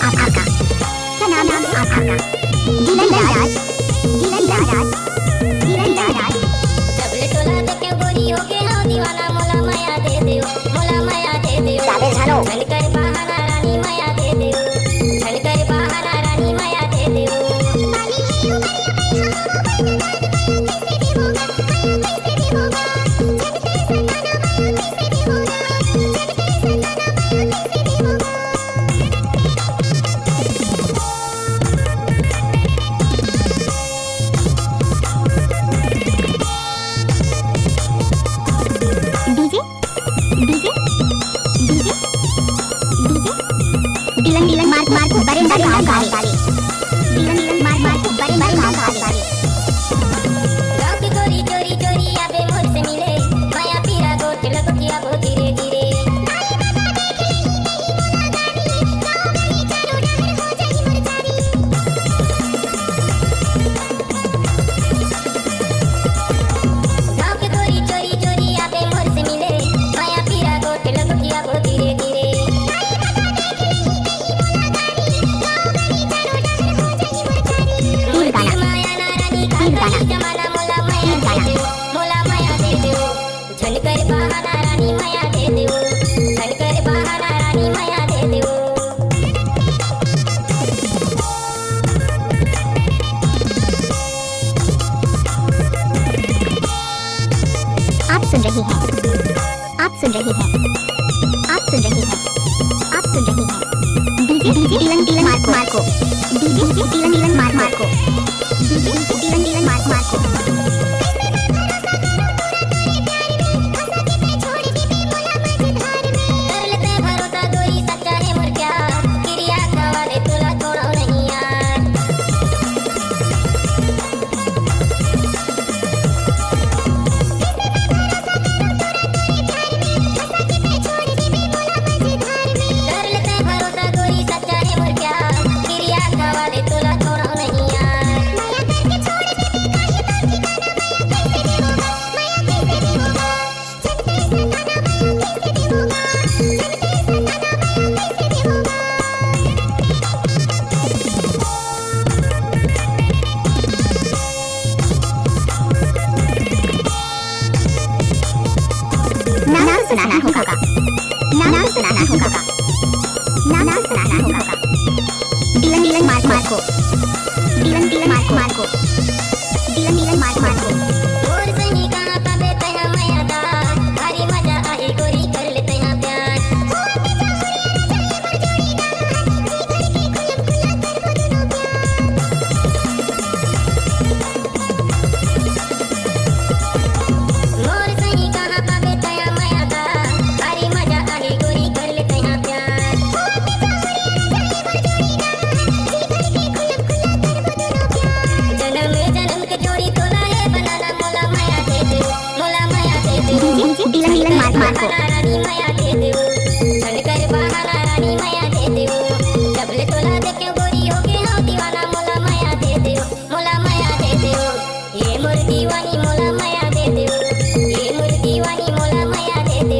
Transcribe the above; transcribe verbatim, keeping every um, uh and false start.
आपका क्या नाम है आपका? दिलन राज, दिलन राज, दिलन राज। जब ले तोला देखे गोरी होके हाँ दीवाना, मोला मया दे देव, मोला मया दे देव। जाबे झालो। झन कर बहाना रानी मया दे देव, झन कर बहाना रानी मया दे देव। DJ, DJ, DJ, DJ. दिलन, दिलन मार, मार को बरे, बरे गाँव काले। दिलन, दिलन मार, मार को बरे, बरे गाँव काले। गाँव के गोरी चोरी, चोरी आबे मोर से मिले। माया पीरा गोठ लगोटिया बो धीरे, धीरे। गाँव के गोरी चोरी चोरी आबे मोर से मिले, माया पीरा गोठ लगोटिया बो धीरे धीरे। तीर गाना। माया ना रानी का तीर गाना। करी जमाना, मोला मया दे दे, मोला मया दे दे। झन कर बहाना रानी मया दे दे, झन कर बहाना रानी मया दे दे। आप सुन रहे हैं, आप सुन रहे हैं, आप सुन रहे हैं, आप सुन रहे हैं। डीजे, डीजे दिलन दिलन मार्को, मार्को। डीजे दिलन दिलन मार्को, मार्को। डीजे दिलन दिलन मार्को, मार्को। कर लेते भरोसा गोरी, सच्चा है मोर प्यार, किरिया खवा दे तोला छोड़ो नहीं यार। कर लेते भरोसा गोरी, सच्चा है मोर प्यार, किरिया खवा दे तोला छोड़ो नहीं यार। नाम सुनाना होगा, नाम सुनाना होगा, नाम सुनाना होगा। दिलन दिलन मार्को, मार्को। दिलन दिलन मार्को, मार्को। दिलन दिलन मार्को, मार्को। मोर सही कहाँ पाबे तैं हा मया दा, भारी मजा आही गोरी कर ले तैं हा प्यार। मोर सही कहाँ पाबे तैं हा मया दा, भारी मजा आही गोरी कर ले तैं हा प्यार। जनम जनम के जोड़ी तोला हे बनाना, मोला मया दे दे, मोला मया दे दे। डीजे, डीजे, दिलन, दिलन, मार, मार को। रानी मया दे दे, झन कर बहाना रानी मया दे दे। जब ले तोला देखे गोरी होगे हँव दीवाना, मोला मया दे दे, मोला मया दे दे। ये मोर दीवानी मोला मया दे दे, ये मोर दीवानी मोला मया दे दे।